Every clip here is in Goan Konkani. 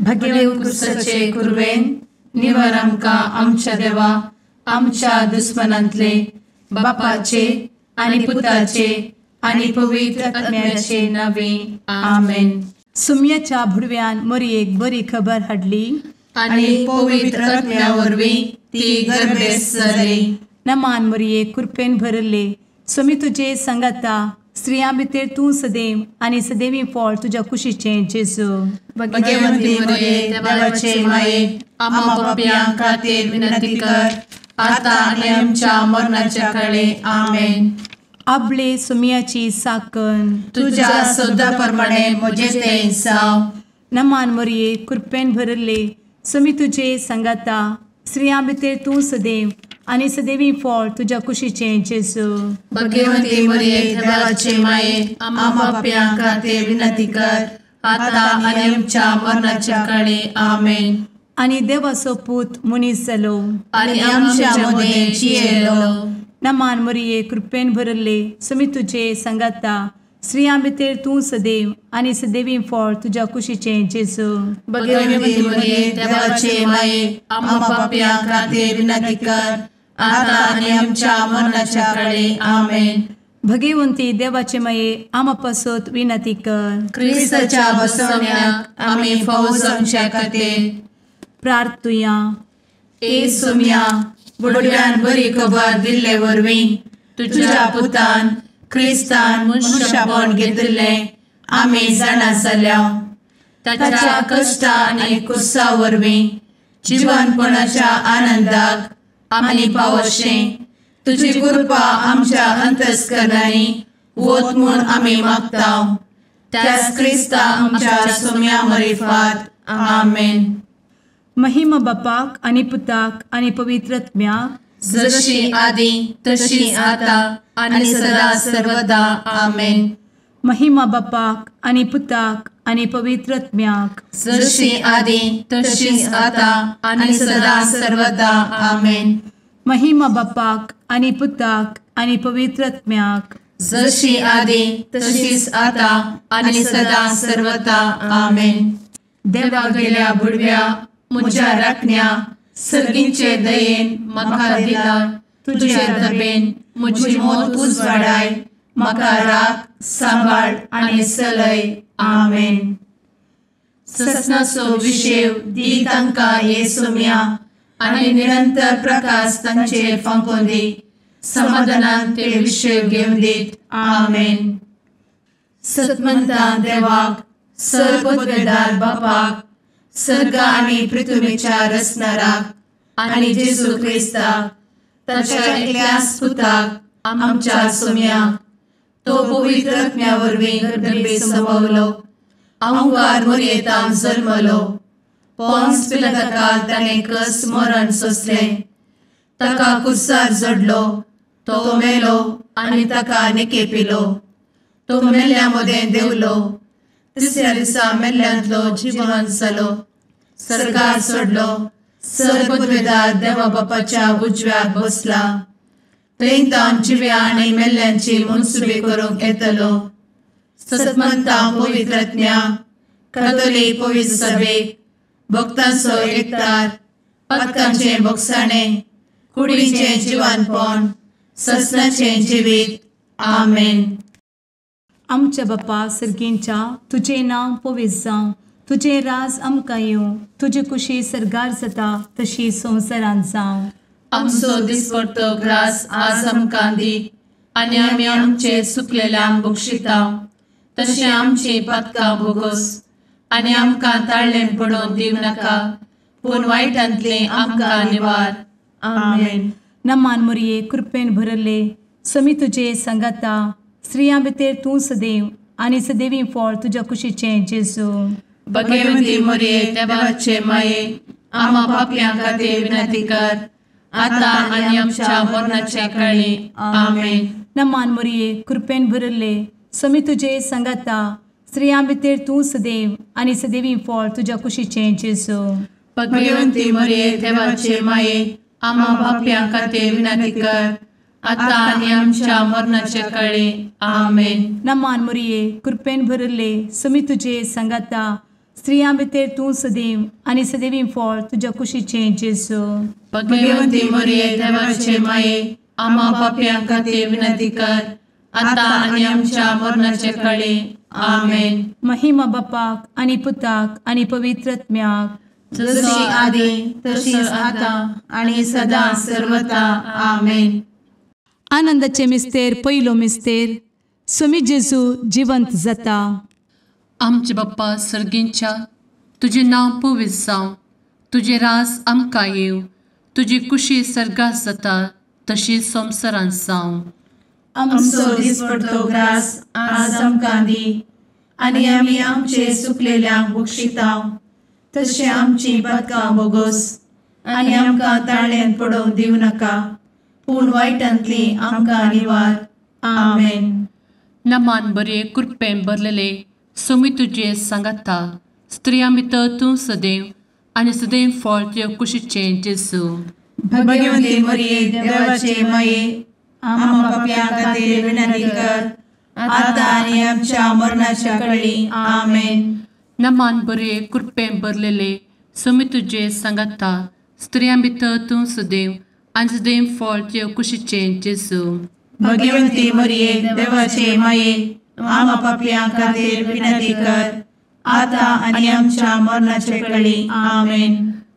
भगेव कुरवेन निवर आमकां आमच्या देवा आमच्या दुस्मनांतले बापाचे आनी पुताचे आनी पवित्र आत्म्याचे नावे आमेन. सुम्याच्या भुडव्यान मोरयेक बरी खबर हाडली आनी पवित्र आत्म्या वरवीं ती गर्भेस्त जाली. नमान मोरये, कृपेन भरले, स्वामी तुजे संगाता, स्त्रियां भितर तूं सदैव आनी सदैवी फळ तुज्या कुशीचें जेजू. भगवंती मोरये, देवाचे माये, आम्हा पापयां खातीर विनंती कर आता आनी आमच्या मरणाच्या काळे. आमेन. आपले सुम्याची साकन तुज्या सदा प्रमाणे म्हजें तें जावं. नमान मोरये, कृपेन भरले, स्वामी तुजे संगाता, स्त्रियां भितर तूं सदैव आनी सदैवी फळ तुज्या कुशीचें जेजू. भगवंती मोरये, देवाचे माये, आम्हा पापयां खातीर विनंती कर आता आनी आमच्या मरणाच्या काळे. आमेन. आनी देवाचो पूत मनीस जालो आनी आमच्या मदें जियेलो. नमान मोरये, कृपेन भरले, स्वामी तुजे संगाता, स्त्रियां भितर तूं सदैव आनी सदैवी फळ तुज्या कुशीचें जेजू. भगवंती मोरये, देवाचे माये, आम्हा पापयां खातीर विनंती कर आता आनी आमच्या मरणाच्या काळे. आमेन. भगवंती देवाचे माये, आम्हा पासत विनंती कर. क्रिस्ताच्या बसवण्याक आमी फावो जावच्या खातीर प्रार्थुया. ए सुम्या, बुडव्यान बरी खबर दिल्ले वरवीं तुज्या पुतान क्रिस्तान मनशापण घेतिल्लें आमी जाणा जाल्या. ताच्या कश्टा आनी कुसा वरवीं जिवनपणाच्या आनंदाक आमी पावशें तुजी कृपा आमच्या अंतस्करणांनी वत म्हूण आमी मागता. त्याच क्रिस्ता आमच्या सुम्या मरिफात. आमेन. महिमा बापाक आनी पुताक आनी पवित्र आत्म्याक, जशी आदी तशी आता आनी सदा सर्वदा. आमेन. महिमा बापाक आनी पुताक आनी पवित्र आत्म्याक, जशी आदी तशी आता आनी सदा सर्वदा. आमेन. महिमा बापाक आनी पुताक आनी पवित्र आत्म्याक, जशी आदी तशीच आता आनी सदा सर्वदा. आमेन. देवा गेल्या बुडव्या म्हज्या राखण्या सर्गींचे दयेन म्हाका दिला तुजे दबेन म्हजी मोत उजवाडाय, म्हाका राख सांबाळ आनी सलय. आमेन. ससनाचो विशेव दी तांकां हे सुम्या आनी निरंतर प्रकाश तांचेर फांकोवन दी, समाधानान ते विशेव घेवन दीत. आमेन. सतमंता देवाक, सर्वपदवेदार बापाक, सर्ग आनी पृथ्वीच्या रचणाराक आनी जेजू क्रिस्ताक ताच्या एकल्याच पुताक आमच्या सुम्याक, तो पवित्र आत्म्या वरवीं गर्भे संभवलो, अहंकार मोरयेतान जल्मलो, पोन्स पिलाताकाल ताणें कस मरण सोंसलें, ताका कुर्सार जडलो, तो मेलो आनी ताका निकेपिलो, तो मेल्ल्या मदें देंवलो, तिसऱ्या दिसा मेल्ल्यांतलो जिवन जालो, सर्गार सोडलो, सर्वपदवेदार देवा बापाच्या उजव्याक बसला, थंय तावन जिव्या आनी मेल्ल्यांची मनसुबी करूंक येतलो. सतमंता पवित्र आत्म्या, कातोलीक पवित्र सभेक, भक्तांचो एकतार, पातकांचें भोगसाणें, कुडीचें जिवानपण, ससनाचें जिवीत. आमेन. आमच्या बापा सर्गींच्या, तुजें नांव पवित्र जावं, तुजें राज आमकां येवं, तुजी कुशी सर्गार जाता तशी संवसारांत जावं. आमचो दिसपडतो ग्रास आज आमकां दी आनी आमी आमचे सुकलेल्यांक बक्षिता तशें आमची पातकां भोगोस आनी आमकां ताळ्ळें पडोवन दिवं नाका, पूण वायटांतलें आमकां निवार. आमेन. नमान मोरये, कृपेन भरले, स्वामी तुजे संगाता, स्त्रियां भितर तूं सदैव आनी सदैवी फळ तुज्या कुशीचें जेजू. भगवंती मोरये, देवाचे माये, आम्हा पापयां खातीर विनंती कर आता आनी आमच्या मरणाच्या काळी. आमेन. नमान मोरये, कृपेन भरले, स्वामी तुजे संगाता, स्त्रियां भितर तूं सदैव आनी सदैवी फळ तुज्या कुशीचें जेजू. भगवंती मोरये, देवाचे माये, आम्हा पापयां खातीर विनंती कर आता आनी आमच्या मरणाच्या काळी. आमेन. नमान मोरये, कृपेन भरले, स्वामी तुजे संगाता, स्त्रियां भितर तूं सदैव आनी सदैवी फळ तुज्या कुशीचें जेजू. भगवंती मरिये देवाचे माये, आम्हा पापयां खातीर विनंती कर, आतां आनी आमच्या मरणाचे कळे. आमेन. महिमा बापाक आनी पुताक आनी पवित्र आत्म्याक, जशी आदी तशीच आतां आनी सदां सर्वता. आमेन. आनंदाचे मिस्तेर पयलो मिस्तेर, स्वामी जेजू जिवंत जाता. आमचे बाप्पा सर्गींच्या, तुजें नांव पवित्र जावं, तुजें राज आमकां येवं, तुजी कुशी सर्गात जाता तशी संवसारांत जावं. आमचो दिसपडतो ग्रास आज आमकां दी, आनी आमी आमचे सुकलेल्यांक बक्षिता तशें आमची पातकां बोगोस, आनी आमकां ताळ्यांत पडोवंक दिवं नाका, पूण वायटांतली आमकां निवार. आमेन. नमान बरे कृपेन भरलेले स्वामी तुजे सांगाता, स्त्रियां भितर तूं सदैव आनी सदैव फळ तुजे कुशीचें जेजू. भगवंती मरिये देवाचे माये, आम्हा पापयां खातीर विनंती कर, आतां आनी आमच्या मरणाच्या कळी. आमेन. नमान बरे कृपेन भरलेले स्वामी तुजे सांगाता, स्त्रियां भितर तूं सदैव आनी सदैव फळ तुजे कुशीचें जेजू. भगवंती मरिये देवाचे माये, आम्हा पापयां खातीर विनंती कर, आतां आनी आमच्या मरणाचे कळी. आमेन.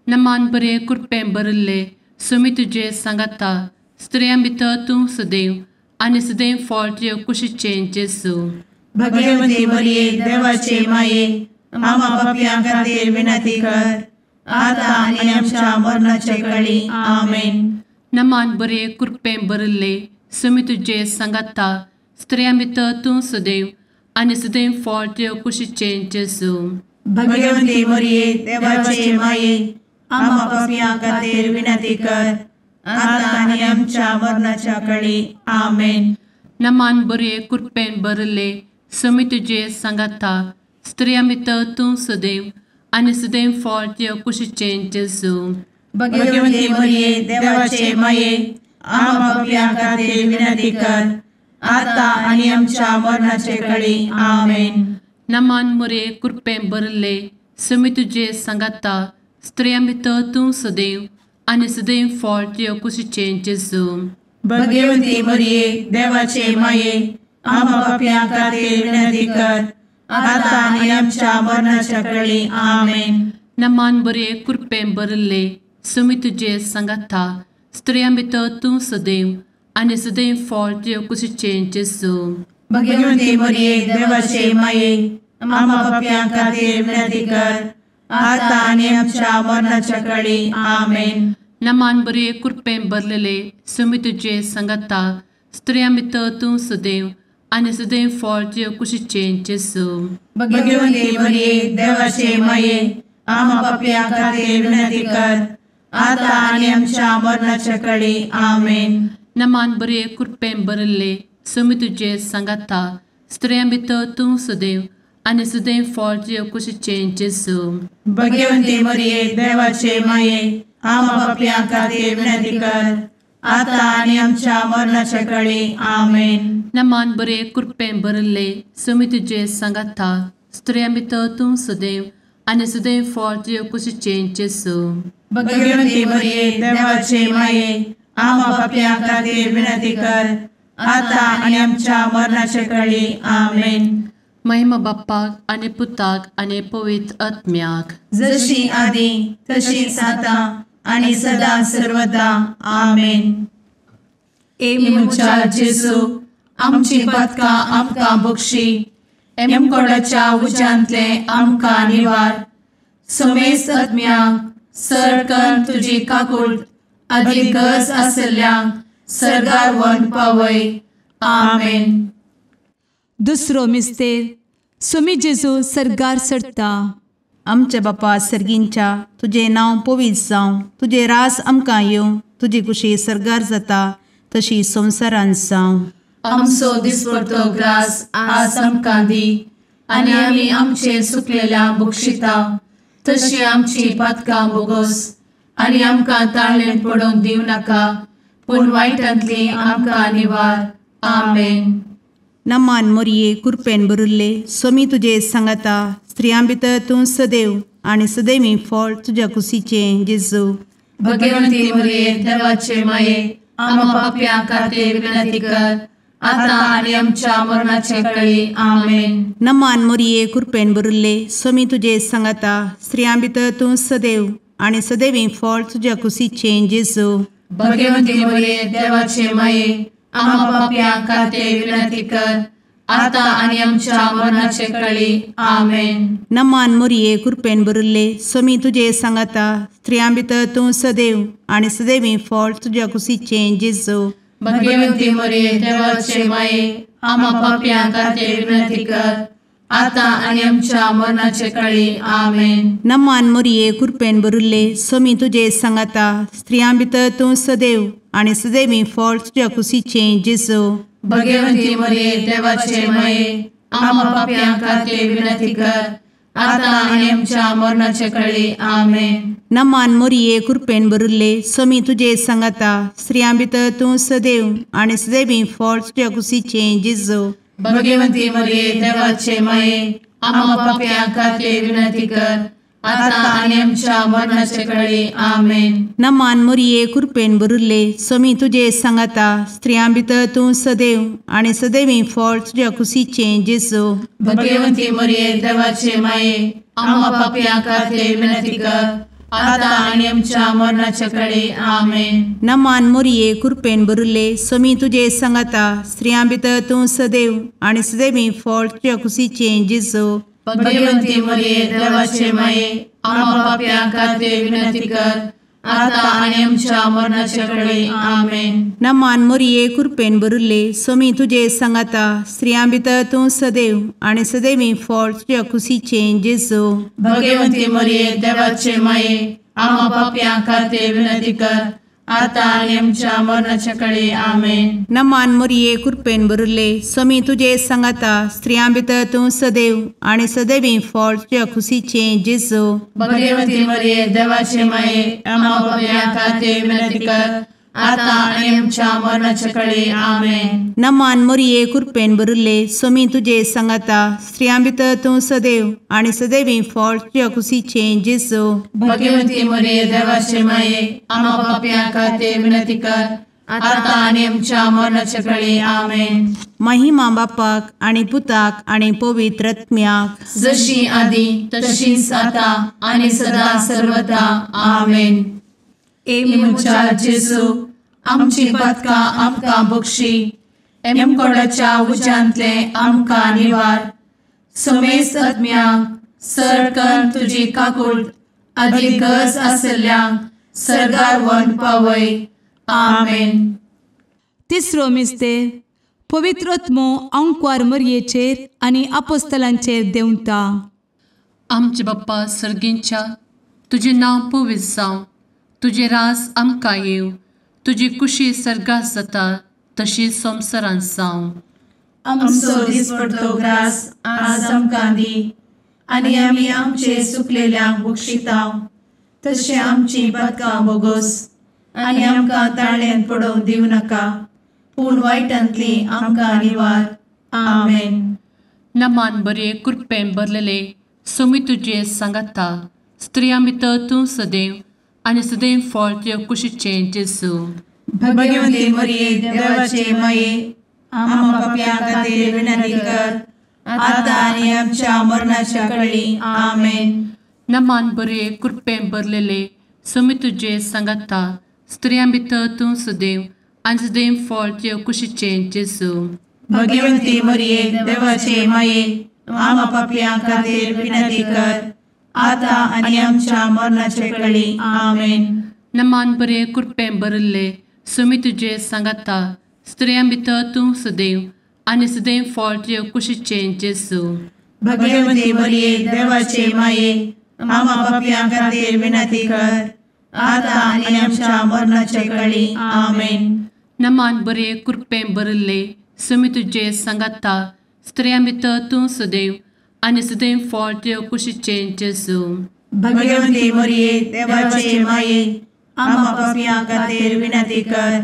नमान बरे कृपेन भरिल्ले स्वामी तुजे सांगाता, स्त्रियां भितर तूं सदैव आनी सदैव फळ तुजे कुशीचें जेजू. भगवंती मरिये देवाचे माये, आम्हा पापयां खातीर विनंती कर, आतां आनी आमच्या मरणाचे कळी. आमेन. नमान बरे कृपेन भरिल्ले स्वामी तुजे सांगाता, स्त्रियां भितर तूं सदैव आनी सदैव फळ तुजे कुशीचें जेजू. भगवंती मरिये देवाचे माये, आम्हा पापयां खातीर विनंती कर, आतां आनी आमच्या मरणाच्या कळी. आमेन. नमान बरे कृपेन भरिल्ले स्वामी तुजे सांगाता, स्त्रियां भितर तूं सदैव आनी सदैव फळ तुजे कुशीचें जेजू. भगवंती मरिये देवाचे माये, आम्हा पापयां खातीर विनंती कर, आतां आनी आमच्या मरणाचे कळी. आमेन. नमान मरिये कृपेन भरिल्ले स्वामी तुजे सांगाता, स्त्रियां भितर तूं सदैव आनी सदैव फळ तुजे कुशीचें जेजू. भगवंती मरिये देवाचे माये, आम्हा पापयां खातीर विनंती कर, आतां आनी आमच्या मरणाच्या कळी. आमेन. नमान बरे कृपेन भरिल्ले स्वामी तुजे सांगाता, स्त्रियां भितर तूं सदैव आनी सदैव फळ तुजे कुशीचें जेजू. भगवंती मरिये देवाचे माये, आम्हा पापयां खातीर विनंती कर, आतां आनी आमच्या मरणाच्या कळी. आमेन. नमान बरे कृपेन भरलेले स्वामी तुजे सांगाता, स्त्रियां भितर तूं सदैव आनी सदैव फळ तुजे कुशीचें जेजू. भगवंती मरिये देवाचे माये, आम्हा पापयां खातीर विनंती कर, आतां आनी आमच्या मरणाच्या कळी. आमेन. नमान बरे कृपेन भरिल्ले स्वामी तुजे सांगाता, स्त्रियां भितर तूं सदैव आनी सदैव फळ तुजे कुशीचें जेजू. भगवंती मरिये देवाचे माये, आम्हा पापयां खातीर विनंती कर, आतां आनी आमच्या मरणाच्या कळी. आमेन. नमान बरे कृपेन भरिल्ले स्वामी तुजे सांगाता, स्त्रियां भितर तूं सदैव आनी सदैव फळ तुजे कुशीचें जेजू. भगवंती मरिये देवाचे माये, आम्हा पापयां खातीर विनंती कर, आतां आनी आमच्या मरणाच्या कळी. आमेन. महिमा बाप्पाक आनी पुताक आनी पवित्र आत्म्याक, जशी आदी तशीच आतां आनी सदां सर्वदा. आमेन. ए म्हज्या जेजू, आमची पातकां आमकां बक्षी, एमकोडाच्या उज्यांतले आमकां निवार, समेस्त आत्म्यांक सरकन तुजी काकूट आदी गरज आशिल्ल्यांक सर्गार व्हरून पावय. आमेन. दुसरो मिस्तेर, स्वामी जेजू सर्गार चडटा. आमच्या बापा सर्गींच्या, तुजें नांव पवित्र जावं, तुजें राज आमकां येवं, तुजी कुशी सर्गार जाता तशी संवसारांत जावं. आमचो दिसपडतो ग्रास आज आमकां दी, आनी आमी आमचे सुकलेल्या बक्षिता तशी आमची पातकां बोगोस, आनी आमकां ताळ्ळेंत पडोवंक दिवं नाका, पूण वायटांतली आमकां निवार. आमेन. नमान मोरये कृपेन भरिल्ले स्वामी तुजे सांगाता, स्त्रियां भितर तूं सदैव आनी सदैवी फळ तुज्या कुशीचें जेजू। भगवंती मरिये देवाचे माये आम्हा पाप्यां खातीर विनंती कर आता आनी आमच्या मरणाचे वेळी। आमेन। नमान मरिये कृपेन भरिल्ले स्वामी तुजे सांगाता स्त्रियां भितर तूं सदैव आनी सदैवी फळ तुज्या कुशीचें जेजू। भगवंती मरिये देवाचे माये आम्हा पाप्यां खातीर विनंती कर आता आनी आमच्या मरणाचे वेळी। आमेन। नमान मरिये कृपेन भरिल्ले स्वामी तुजे सांगाता स्त्रियां भितर तूं सदैव आनी सदैवी फळ तुज्या कुशीचें जेजू। भगवंती मरिये देवाचे माये आम्हा पाप्यां खातीर विनंती कर आता आनी आमच्या मरणाचे वेळी। आमेन। नमान मरिये कृपेन भरिल्ले स्वामी तुजे सांगाता स्त्रियां भितर तूं सदैव आनी सदैवी फळ तुज्या कुशीचें जेजू। भगवंती मरिये देवाचे माये आम्हा पाप्यां खातीर विनंती कर आता आनी आमच्या मरणाचे वेळी। आमेन। नमान मरिये कृपेन भरिल्ले स्वामी तुजे सांगाता स्त्रियां भितर तूं सदैव आनी सदैवी फळ तुज्या कुशीचें जेजू। भगवंती मरिये देवाचे माये आम्हा पाप्यां खातीर विनंती कर आता आनी आमच्या मरणाचे वेळी। आमेन। नमान मरिये कृपेन भरिल्ले स्वामी तुजे सांगाता स्त्रियां भितर तूं सदैव आनी सदैवी फळ तुज्या कुशीचें जेजू। भगवंती मरिये देवाचे माये आम्हा पाप्यां खातीर विनंती कर आता आनी आमच्या मरणाचे वेळी। आमेन। नमान मरिये कृपेन भरिल्ले स्वामी तुजे सांगाता स्त्रियां भितर तूं सदैव आनी सदैवी फळ तुज्या कुशीचें जेजू। भगवंती मरिये देवाचे माये आम्हा पाप्यां खातीर विनंती कर आता आनी आमच्या मरणाचे वेळी। आमेन। नमान मरिये कृपेन भरिल्ले स्वामी तुजे सांगाता स्त्रियां भितर तूं सदैव आनी सदैवी फळ तुज्या कुशीचें जेजू। भगवंती मरिये देवाचे माये आम्हा पाप्यां खातीर विनंती कर आता आनी आमच्या मरणाचे वेळी। आमेन। नमान मरिये कृपेन भरिल्ले स्वामी तुजे सांगाता स्त्रियां भितर तूं सदैव आनी सदैवी फळ तुज्या कुशीचें जेजू। भगवंती मरिये देवाचे माये आम्हा पाप्यां खातीर विनंती कर आता आनी आमच्या मरणाचे वेळी। आमेन। नमान मरिये कृपेन भरिल्ले स्वामी तुजे सांगाता स्त्रियां भितर तूं सदैव आनी सदैवी फळ तुज्या कुशीचें जेजू। भगवंती मरिये देवाचे माये आम्हा पाप्यां खातीर विनंती कर आता आनी आमच्या मरणाचे वेळी। आमेन। महिमा बापाक आनी पुताक आनी पवित्र आत्म्याक जशी आदी तशीच आता आनी सदा सर्वदा। आमेन। ए म्हज्या जेजू आमची पातकां आमकां बक्षी एमकोडाच्या उज्यांतले आमकां निवार समेस्त आत्म्यांक सरकन तुजी काकूट आदी गरज आशिल्ल्यांक सर्गार व्हरून पावय। आमेन। तिसरो मिस्तेर पवित्र आत्मो आंकवार मरयेचेर आनी आपोस्तलांचेर देंवता। आमचे बाप्पा सर्गींच्या तुजें नांव पवित्र जावं, तुजें राज आमकां येवं, तुजी कुशी सर्गात जाता तशी संवसारांत जावं। आमचो दिसपडतो ग्रास आज आमकां दी आनी आमी आमचे सुकलेल्यांक बक्षितांव तशें आमची पातकां बोगोस आनी आमकां ताळ्यान पडोवंक दिवं नाका पूण वायटांतली आमकां निवार। आमेन। नमान बरे कृपेन भरलेले स्वामी तुजे सांगाता स्त्रियां भितर तूं सदैव आनी सदैव फळ तुज्या कुशीचें जेजू। भगवंती मरिये देवाचे माये आम्हा पाप्यां खातीर विनंती कर आता आनी आमच्या मरणाच्या वेळी। आमेन। नमान बरे कृपेन भरलेले स्वामी तुजे सांगाता स्त्रियां भितर तूं सदैव आनी सदैव फळ तुज्या कुशीचें जेजू। भगवंती मरिये देवाचे माये आम्हा पाप्यां खातीर विनंती कर आता आनी आमच्या मरणाचे वेळी। आमेन। नमान बरे कृपेन भरिल्ले स्वामी तुजे सांगाता स्त्रियां भितर तूं सदैव आनी सदैव फळ तुज्या कुशीचें जेजू। भगवंती मरिये देवाचे माये आम्हा पाप्यां खातीर विनंती कर आता आनी आमच्या मरणाचे वेळी। आमेन। नमान बरे कृपेन भरिल्ले स्वामी तुजे सांगाता स्त्रियां भितर तूं सदैव आनी सदैव फळ तुज्या कुशीचें जेजू। भगवंती मरिये देवाचे माये आम्हा पाप्यां खातीर विनंती कर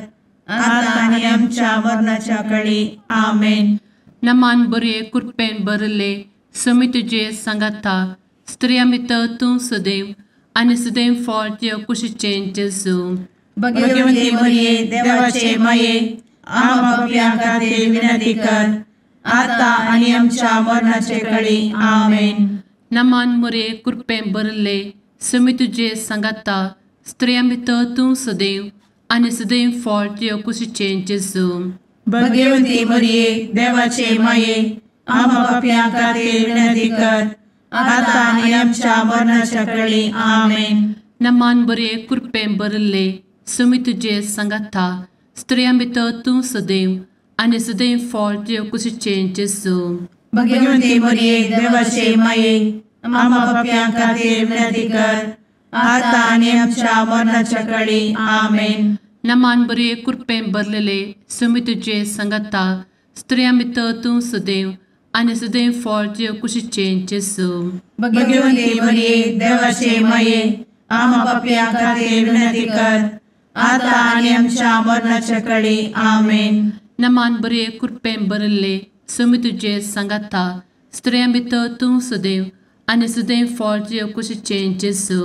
आता आनी आमच्या मरणाच्या वेळी। आमेन। नमान बरे कृपेन भरिल्ले समी तुजे सांगाता स्त्रियां भितर तूं सदैव आनी सदैव फळ तुज्या कुशीचें जेजू. भगवती मरिये देवाचे माये आम्हा पाप्यां खातीर विनंती कर आता आनी आमच्या मरणाचे कळी. आमेन. नमान मोरये कृपेन भरिल्ले समी तुजे सांगाता स्त्रियां भितर तूं सदैव आनी सदैव फळ तुज्या कुशीचें जेजू. भगवती मरिये देवाचे माये आम्हा पाप्यां खातीर विनंती कर आता आनी आमच्या मरणाच्या कळी. आमेन. नमान बरे कृपेन भरिल्ले समी तुजे सांगाता स्त्रियां भितर तूं सदैव आनी सदैव फळ तुज्या कुशीचें जेजू. भगवती मरिये देवाचे माये आम्हा पाप्यां खातीर विनंती कर आता आनी आमच्या मरणाच्या कळी. आमेन. नमान बरे कृपेन भरलेले समी तुजे सांगाता स्त्रियां भितर तूं सदैव आनी सदैव फळ तुज्या कुशीचें जेजू. भगवती मरिये देवाचे माये आम्हा पाप्यां खातीर विनंती कर आता आनी आमच्या मरणाच्या कळी. आमेन. नमान बरे कृपेन भरिल्ले समी तुजे सांगाता स्त्रियां भितर तूं सदैव आनी सदैव फळ तुज्या कुशीचें जेजू.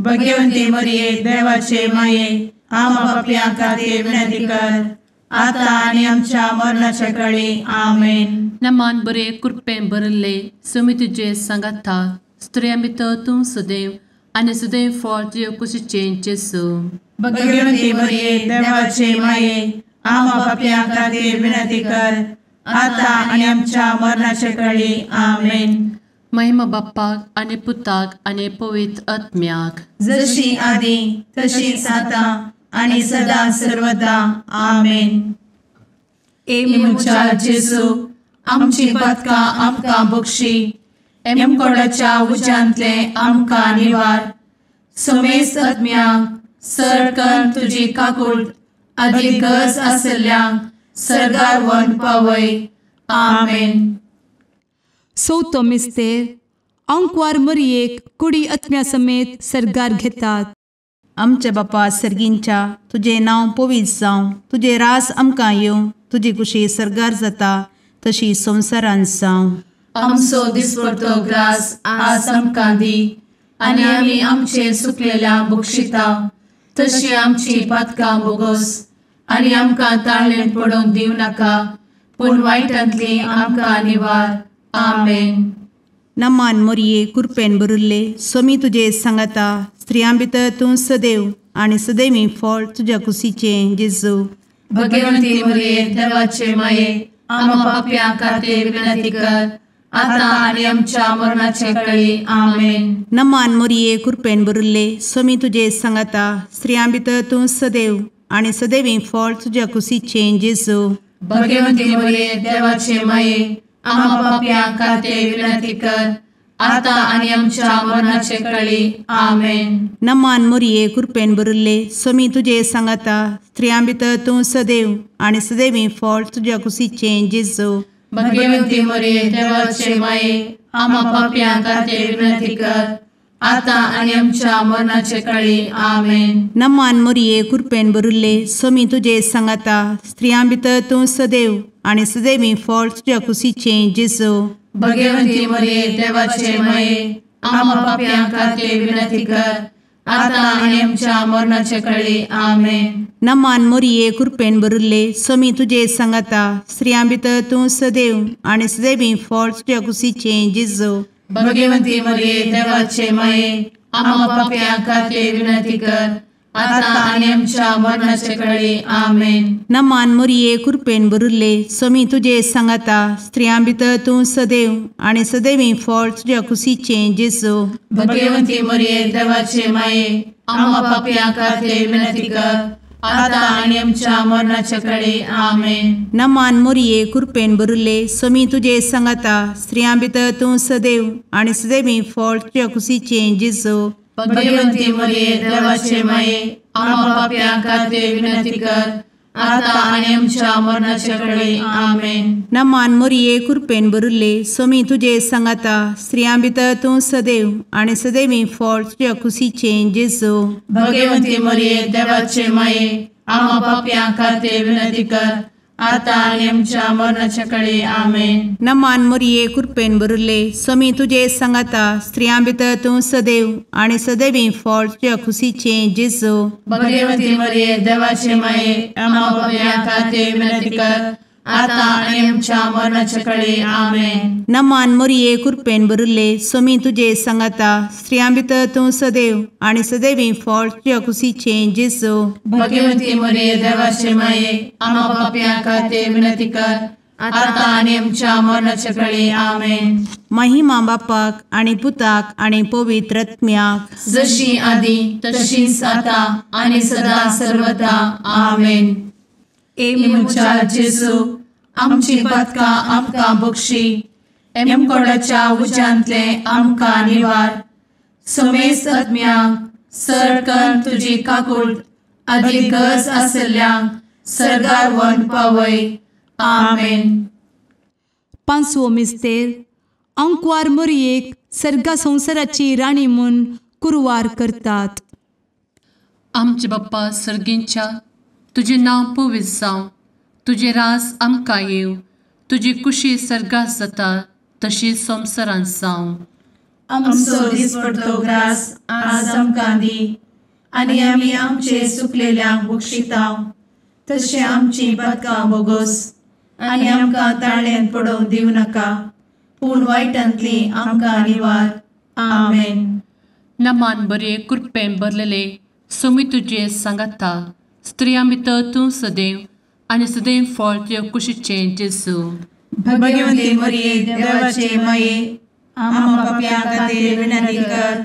भगवती मरिये देवाचे माये आम्हा पाप्यां खातीर विनंती कर आता आनी आमच्या मरणाच्या कळी. आमेन. नमान बरे कृपेन भरिल्ले समी तुजे सांगाता स्त्रियां भितर तूं सदैव आनी सदैव फळ तुज्या कुशीचें जेजू. भगवती मरिये देवाचे माये आम्हा पाप्यां खातीर विनंती कर आता आनी आमच्या मरणाच्या कळी. आमेन. महिमा बाप्पाक आनी पुताक आनी पवित्र आत्म्याक, जशी आदी तशीच आता आनी सदा सर्वदा. आमेन. ए म्हज्या जेजू आमची पातकां आमकां बक्षी, एमकोडाच्या उज्यांतले आमकां निवार, समेस्त आत्म्यांक सरकन तुजी काकूट आदी गरज आसल्ल्यांक सर्गार व्हरून पावय. आमेन. चवथो मिस्तेर आंकवार मरियेक कुडी आत्म्या समेत सर्गार घेतात. आमच्या बापा सर्गींच्या तुजें नांव पवित्र जावं, तुजें राज आमकां येवं, तुजी कुशी सर्गार जाता तशी संवसारांत जावं. आमचो दिसपडतो ग्रास आज आमकां दी आनी आमी आमचे सुकलेल्या बक्षिता तशी आमची पातकां बोगोस आनी आमकां ताळेन पडोवंक दिवं नाका पूण वायटांतली आमकां निवार. आमेन. नमान मोरये कृपेन भरिल्ले स्वामी तुजे सांगाता स्त्रियां भितर तूं सदैव आनी सदैवी फळ तुज्या कुशीचें जेजू. भगवंती मोरये देवाचे माये आम्हा पाप्यां खातीर विनंती कर आता आनी आमच्या मरणाचे कळी. आमेन. नमान मोरये कृपेन भरिल्ले स्वामी तुजे सांगाता स्त्रियां भितर तूं सदैव आनी सदैवी फळ तुज्या कुशीचें जेजू. भगवंती मोरये देवाचे माये आम्हा पाप्यां खातीर विनंती कर आता आनी आमच्या मरणाचे कळी. आमेन. नमान मोरये कृपेन भरिल्ले स्वामी तुजे सांगाता स्त्रियां भितर तूं सदैव आनी सदैवी फळ तुज्या कुशीचें जेजू. भगवंती मोरये देवाचे माये आम्हा पाप्यां खातीर विनंती कर आता आनी आमच्या मरणाचे कळी. आमेन. नमान मोरये कृपेन भरिल्ले स्वामी तुजे सांगाता स्त्रियां भितर तूं सदैव आनी सदैवी फळ तुज्या कुशीचें जेजू. भगवंती मोरये देवाचे माये आम्हा पाप्यां खातीर विनंती कर आता आनी आमच्या मरणाचे कळी. आमेन. नमान मोरये कृपेन भरिल्ले स्वामी तुजे सांगाता स्त्रियां भितर तूं सदैव आनी सदैवी फळ तुज्या कुशीचें जेजू. भगवंती मोरये देवाचे माये आम्हा पाप्यां खातीर विनंती कर आता आनी आमच्या मरणाचे कळी. आमेन. नमान मोरये कृपेन भरिल्ले स्वामी तुजे सांगाता स्त्रियां भितर तूं सदैव आनी सदैवी फळ तुज्या कुशीचें जेजू. भगवंती मोरये देवाचे माये आम्हा पाप्यां खातीर विनंती कर आता आनी आमच्या मरणाचे कळी. आमेन. नमान मोरये कृपेन भरिल्ले स्वामी तुजे सांगाता स्त्रियां भितर तूं सदैव आनी सदैवी फळ तुज्या कुशीचें जेजू. भगवंती मोरये देवाचे माये आम्हा पाप्यां खातीर विनंती कर आता आनी आमच्या मरणाचे कळी. आमेन. नमान मोरये कृपेन भरिल्ले स्वामी तुजे सांगाता स्त्रियां भितर तूं सदैव आनी सदैवी फळ तुज्या कुशीचें जेजू. भगवंती मोरये देवाचे माये आम्हा पाप्यां खातीर विनंती कर आतां आनी आमच्या मरणाच्या कळे. आमेन. नमान मोरये कृपेन भरिल्ले, स्वामी तुजे सांगाता, स्त्रियां भितर तूं सदैव आनी सदैवी फळ तुज्या खुशीचें जेजू. भगवती मरिये देवाचे माये, आम्हा पाप्यां खातीर विनंती कर, आतां आनी आमच्या मरणाच्या कळे. आमेन. नमान मोरये कृपेन भरिल्ले, स्वामी तुजे सांगाता, स्त्रियां भितर तूं सदैव आनी सदैवी फळ तुज्या खुशीचें जेजू. भगवती मरिये देवाचे माये, आम्हा पाप्यां खातीर विनंती कर, आतां आनी आमच्या मरणाच्या कळे. आमेन. महिमा बापाक आनी पुताक आनी पवित्र आत्म्याक, जशी आदी तशीच आतां आनी सदा सर्वदा. आमेन. ए म्हज्या जेजू, आमची पातकां आमकां बक्षी, एमकोडाच्या उज्यांतले आमकां निवार, समेस्त आत्म्यांक सरकन तुजी काकूट आदी गरज आशिल्ल्यांक सर्गार व्हरून पावय. आमेन. पांचवो मिस्तेर. आंकवार मोरयेक सर्गा संवसाराची राणी म्हूण कुरवार करतात. आमचे बाप्पा सर्गींच्या, तुजें नांव पवित्र जावं, तुजें राज आमकां येवं, तुजी कुशी सर्गात जाता तशी संवसारांत जावं. आमचो दिसपडतो ग्रास आज आमकां दी, आनी आमी आमचे सुकलेल्यांक बक्षिता तशें आमची पातकां बोगोस, आनी आमकां ताळ्यांत पडोवंक दिवं नाका, पूण वायटांतली आमकां निवार. आमेन. नमान बरे कृपेन भरलेले, स्वामी तुजे सांगाता, स्त्रियां भितर तूं सदैव आनी सदैव फळ तुज्या कुशीचें जेजू. भगवती मरिये देवाचे माये, आम्हा पाप्यां खातीर विनंती कर,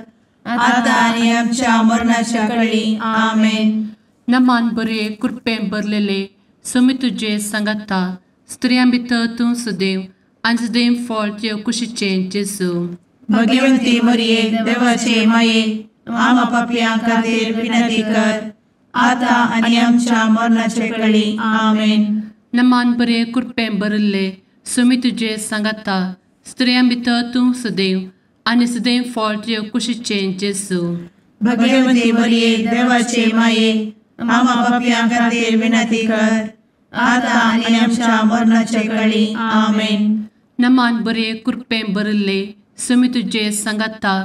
आतां आनी आमच्या मरणाच्या कळी. आमेन. नमान बरे कृपेन भरलेले, स्वामी तुजे सांगाता, स्त्रियां भितर तूं सदैव आनी सदैव फळ तुज्या कुशीचें जेजू. भगवती मरिये देवाचे माये, आम्हा पाप्यां खातीर विनंती कर, आतां आनी आमच्या मरणाच्या कळी. आमेन. नमान बरे कृपेन भरिल्ले, स्वामी तुजे सांगाता, स्त्रियां भितर तूं सदैव आनी सदैव फळ तुज्या कुशीचें जेजू. भगवती मरिये देवाचे माये, आम्हा पाप्यां खातीर विनंती कर, आतां आनी आमच्या मरणाच्या कळी. आमेन. नमान बरे कृपेन भरिल्ले, स्वामी तुजे सांगाता,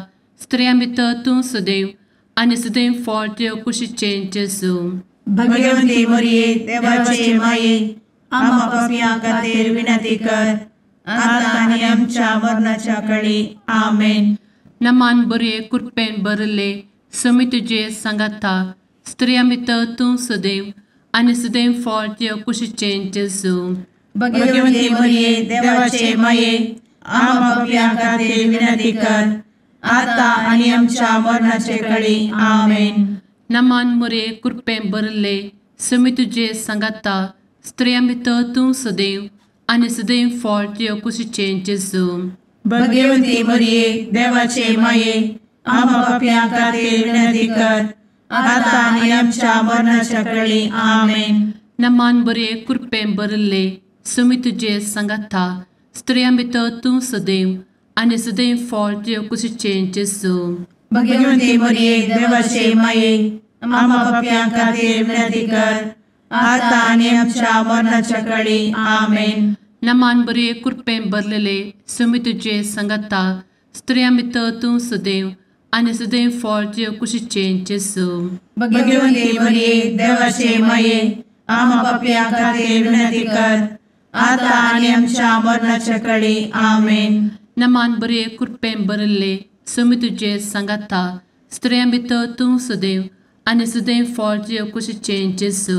स्त्रियां भितर तूं सदैव आनी सदैव फळ तुज्या कुशीचें जेजू. भगवती मरिये देवाचे माये, आम्हा पाप्यां खातीर विनंती कर, आतां आनी आमच्या मरणाच्या कळी. आमेन. नमान बरे कृपेन भरिल्ले, स्वामी तुजे सांगाता, स्त्रियां भितर तूं सदैव आनी सदैव फळ तुज्या कुशीचें जेजू. भगवती मरिये देवाचे माये, आम्हा पाप्यां खातीर विनंती कर, आतां आनी आमच्या मरणाचे कळी. आमेन. नमान मरिये कृपेन भरिल्ले, स्वामी तुजे सांगाता, स्त्रियां भितर तूं सदैव आनी सदैव फळ तुज्या कुशीचें जेजू. भगवती मरिये देवाचे माये, आम्हा पाप्यां खातीर विनंती कर, आतां आनी आमच्या मरणाच्या कळी. आमेन. नमान बरे कृपेन भरिल्ले, स्वामी तुजे सांगाता, स्त्रियां भितर तूं सदैव आनी सदैव फळ तुज्या कुशीचें जेजू. भगवती मरिये देवाचे माये, आम्हा पाप्यां खातीर विनंती कर, आतां आनी आमच्या मरणाच्या कळी. आमेन. नमान बरे कृपेन भरलेले, स्वामी तुजे सांगाता, स्त्रियां भितर तूं सदैव आनी सदैव फळ तुज्या कुशीचें जेजू. भगवती मरिये देवाचे माये, आम्हा पाप्यां खातीर विनंती कर, आतां आनी आमच्या मरणाच्या कळी. आमेन. नमान बरे कृपेन भरिल्ले, स्वामी तुजे सांगाता, स्त्रियां भितर तूं सदैव आनी सदैव फळ तुज्या कुशीचें जेजू.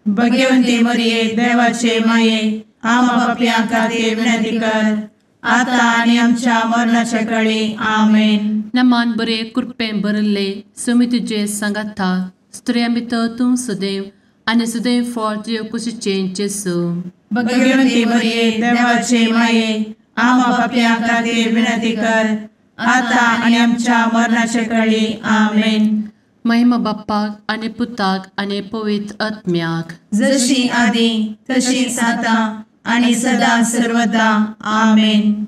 भगवती मरिये देवाचे माये, आम्हा पाप्यां खातीर विनंती कर, आतां आनी आमच्या मरणाच्या कळी. आमेन. नमान बरे कृपेन भरिल्ले, स्वामी तुजे सांगाता, स्त्रियां भितर तूं सदैव आनी सदैव फळ तुज्या कुशीचें जेजू. भगवती मरिये देवाचे माये, आम्हा पाप्यां खातीर विनंती कर, आतां आनी आमच्या मरणाच्या कळी. आमेन. महिमा बाप्पाक आनी पुताक आनी पवित्र आत्म्याक, जशी आदी तशीच आतां आनी सदा सर्वदा. आमेन.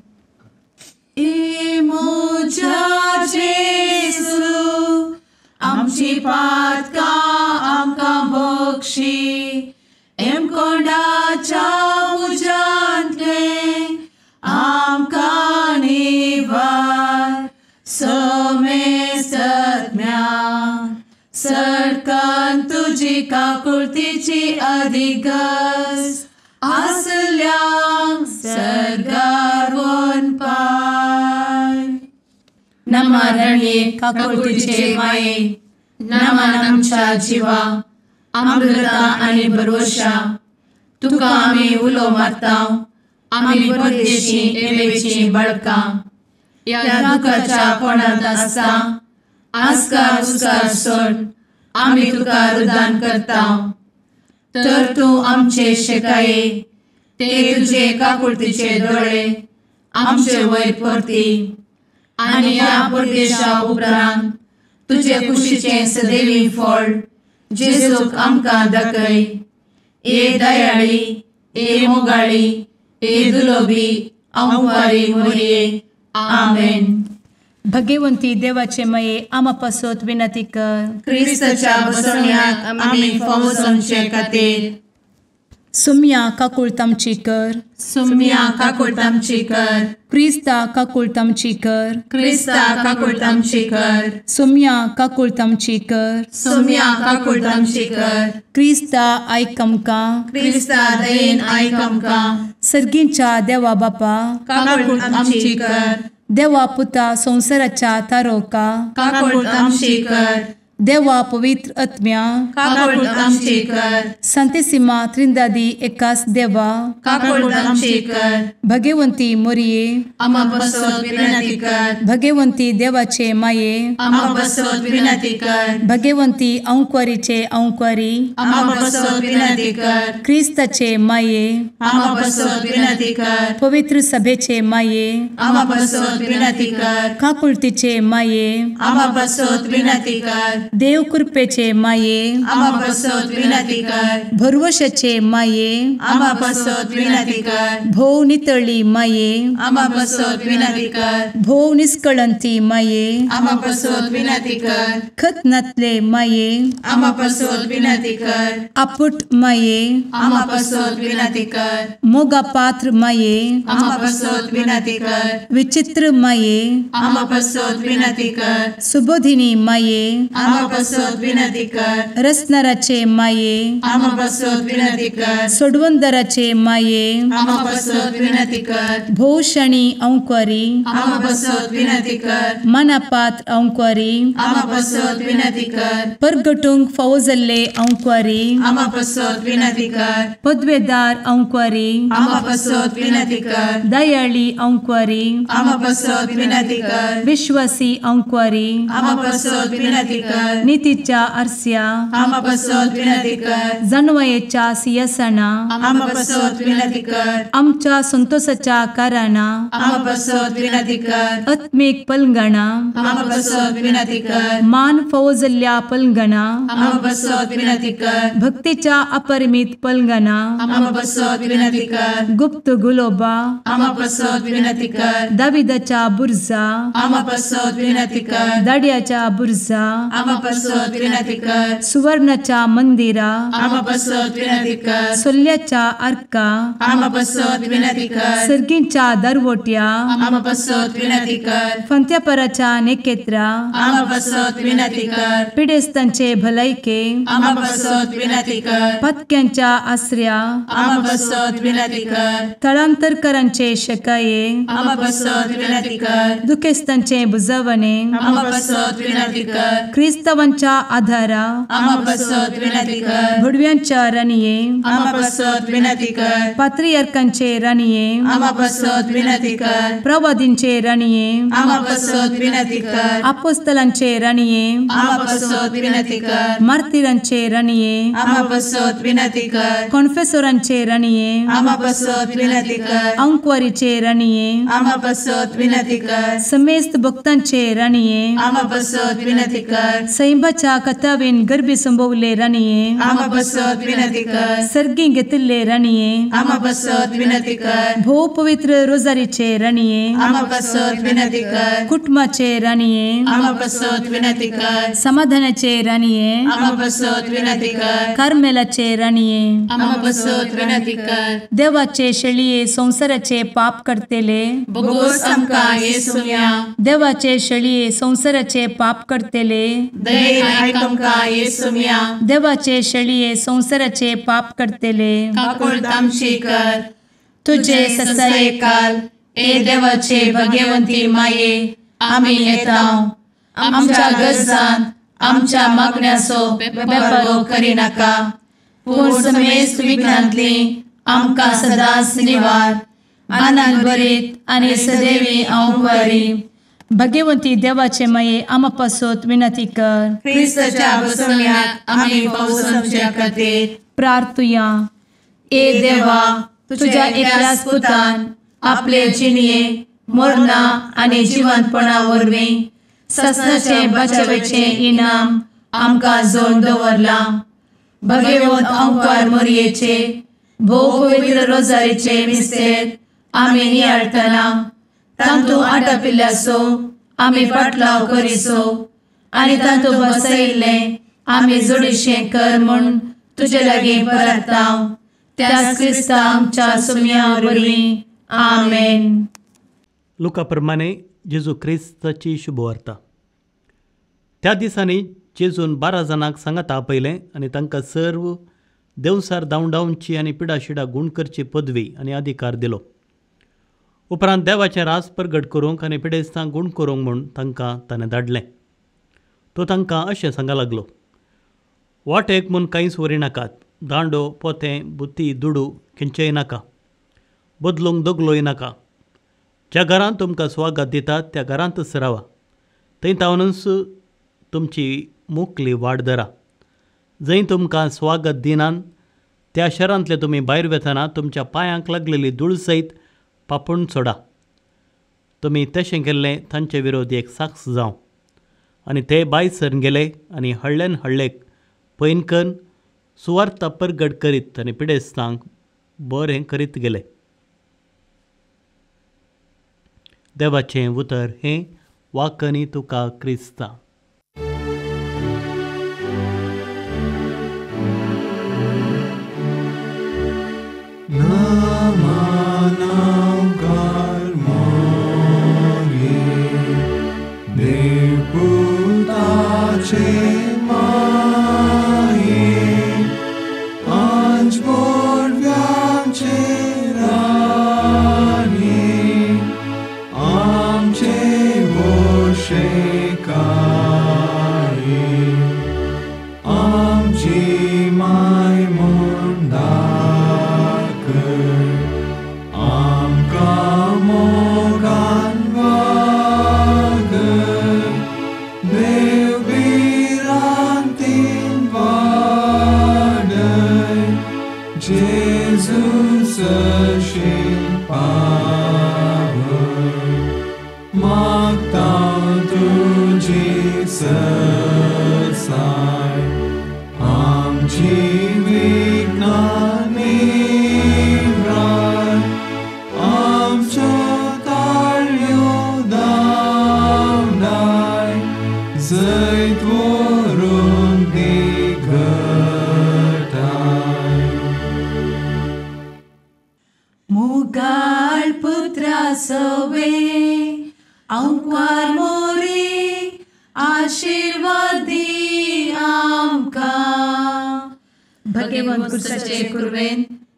ए म्हज्या जेजू, आमची पातकां आमकां बक्षी, एमकोंडाच्या तुजी काकुळतीची अधिक गरज आसल्यांक सर्गार वनपाय. नमा रणये काकुळतीचे माये, नमन आमच्या जिवा, अमृता आनी भरवशा, तुका आमी उलो मारता, आमी परदेशी एवेची बळकां, ह्या दुखाच्या कोणांत आसता आस्कार उस्कार सोड आमी तुका रुदान करता. तर तूं आमचे शेकाये ते तुजे काकुळतीचे दोळे आमचे वयर परती आनी ह्या परदेशा उपरांत तुजे कुशीचें सदैवी फळ जेजूक आमकां दाखय. ए दयाळी, ए मोगाळी, ए दुलोबी अंवारी मोरये. आमेन. भगवंती देवाचे मये आमा पासत विनंती कर. क्रिस्ताच्या बसवण्याक आमी फावो जावचे खातीर. सुम्या काकुळत आमची कर. सुम्या काकुळत आमची कर. क्रिस्ता काकुळत आमची कर. क्रिस्ता काकुळत आमची कर. सुम्या काकुळत आमची कर. सुम्या काकुळत आमची कर. क्रिस्ता आयक आमकां. क्रिस्ता दयेन आयक आमकां. सर्गींच्या देवा बापा काकुळत आमची कर. देवा पुता संवसाराच्या तारोका काकुळत आमची कर. देवा पवित्र आत्म्या काकुळत आमची कर. संतेसिमा त्रिंदादी एकास देवा काकुळत आमची कर. भगवंती मोरये आमा पासत विनंती कर. भगवंती देवाचे माये आमा पासत विनंती कर. भगवंती अंकुरीचे अंकुरी आमा पासत विनंती कर. क्रिस्ताचे माये आमा पासत विनंती कर. पवित्र सभेचे माये आमा पासत विनंती कर. काकुळतीचे माये आमा पासत विनंती कर. देव कृपेचे माये आमा पासत विनंती कर. भरवशाचे माये आमा पासत विनंती कर. भोव नितळी माये आमा पासत विनंती कर. भोव निष्कळंती माये आमा पासत विनंती कर. खत नातले माये आमा पासत विनंती कर. आपुट माये आमा पासत विनंती कर. मोगा पात्र माये आमा पासत विनंती कर. विचित्र माये आमा पासत विनंती कर. सुबोधिनी माये आमा पासत विनंती कर. रसनाराचे माये आमा पासत विनंती कर. सोडवंदराचे माये आमा पासत विनंती कर. भोवशणी अंकुरी आमा पासत विनंती कर. मनापात्र अंकुरी आमा पासत विनंती कर. परगटूंक फावो जाल्ले अंकुरी आमा पासत विनंती कर. पदवेदार अंकुरी आमा पासत विनंती कर. दयाळी अंकुरी आमा पासत विनंती कर. विश्वासी अंकुरी आमा पासत विनंती कर. नितीच्या आरस्या आमा पासत विनंती कर. जानवयेच्या सिंहासना आमा पासत विनंती कर. आमच्या संतोषाच्या कारणा आमा पासत विनंती कर. आत्मीक पलंगणा आमा पासत विनंती कर. मान फावो जाल्ल्या पलंगणा आमा पासत विनंती कर. भक्तीच्या अपरिमित पलंगणा आमा पासत विनंती कर. गुप्त गुलोबा आमा पासत विनंती कर. दाविदाच्या बुर्जा आमा पासत विनंती कर. दाड्याच्या बुर्जा आमा पासत विनंती कर. सुवर्णाच्या मंदिरा आमा पासत विनंती कर. सोल्ल्याच्या आर्का आमा पासत विनंती कर. सर्गींच्या दरवट्या आमा पासत विनंती कर. फंत्यापराच्या नेकेत्रा आमा पासत विनंती कर. पिडेस्तांचे भलायके आमा पासत विनंती कर. पत्क्यांच्या आसऱ्या आमा पासत विनंती कर. थळांतरकरांचे शकाये आमा पासत विनंती कर. दुखेस्तांचे बुजवणे आमा पासत विनंती कर. क्रिस्तावांच्या आधारा आमा पासत विनंती कर. भुडव्यांच्या राणये आमा पासत विनंती कर. पात्रियार्कांचे राणये आमा पासत विनंती कर. प्रवादींचे राणये आमा पासत विनंती कर. आपोस्तलांचे राणये आमा पासत विनंती कर. मार्तिरांचे राणये आमा पासत विनंती कर. कॉन्फेसोरांचे राणये आमा पासत विनंती कर. अंकुवारीचे राणये आमा पासत विनंती कर. समेस्त भक्तांचे राणये आमा पासत विनंती कर. सैंबाच्या कथावेन गर्भी संभवले राणये आमा पासत विनंती कर. सर्गी घेतिल्ले राणये आमा पासत विनंती कर. भोव पवित्र रोजारीचे राणये आमा पासत विनंती कर. कुटुंबाचे राणये आमा पासत विनंती कर. समाधानाचे राणये आमा पासत विनंती कर. कार्मेलाचे राणये आमा पासत विनंती कर. देवाचे शेळये संवसाराचे पाप करतेले बोगोस आमकां येसुम्या देवाचे शेळये संवसाराचे पाप करतेले दयेन आयक आमकां येसुम्या। देवाचे शेळये संवसाराचे पाप करतले काकुळट आमची कर। तुजे ससायेकाल ए देवाचे भगवंती माये आमी येता आमच्या गरजान आमच्या मागण्याचो बेपर्वो करिनाका पूण समेस्त विघ्नांतली आमकां सदांच निवार। आनंद भरीत आनी सदैवी अंवकारी भगवंती देवाचे माये आमा पासत विनंती कर। क्रिस्ताच्या बसवण्याक आमी पावसाच्या खातीर प्रार्थुया। ए देवा तुझ्या एकल्याच पुतान आपले जिणये मरणा आनी जिवंतपणा वरवीं ससनाचे बचावेचे इनाम आमकां जोडून दवरलां। भगवंत अंकार मोरयेचे भोव पवित्र रोजारीचे मिस्तेर आमी नियाळटना तांतू आटापिल्ल्याचो आमी पाटलाव करिसो आनी तांतू बसयिल्लें आमी जोडीशें कर म्हूण तुजे लागीं परता त्याच क्रिस्ता आमच्या सुम्या वरवीं आमेन। लुका प्रमाणे जेजू क्रिस्ताची शुभवार्ता। त्या दिसांनी जेजून 12 जाणांक सांगाता आपयलें आनी तांकां सर्व देवसार धांवडावची आनी पिडाशिडा गूण करची पदवी आनी अधिकार दिलो। उपरांत देवाचें राज परगट करूंक आनी पिडेस्तांक गूण करूंक म्हूण तांकां ताणें धाडलें। तो तांकां अशें सांगा लागलो, वाटेक म्हूण कांयच व्हरी नाकात, दांडो पोतें बुती दुडू खंयचेय नाका, बदलूंक दगलोय नाका। ज्या घरांत तुमकां स्वागत दितात त्या घरांतच रावा, थंय तावनूच तुमची मुकली वाट धरा। जंय तुमकां स्वागत दिनान त्या शहरांतले तुमी भायर वेतना तुमच्या पांयांक लागलेली धूळ सयत पापून सोडा। तुमी तशें केल्लें तांचे विरोधी एक साक्ष जावं। आनी ते भायर सरून गेले आनी हळ्ळ्यान हळ्ळेक पयनकन सुवार्ता परगट करीत आनी पिडेस्तांक बरें करीत गेले। देवाचें उतर हें वाकनी तुका क्रिस्ता।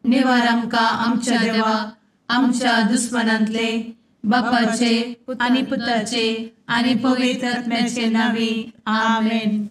निवार आमकां आमच्या देवा आमच्या दुस्मनांतले बापाचे आनी पुताचे आनी पवित्र आत्म्याचे नांवी आमेन।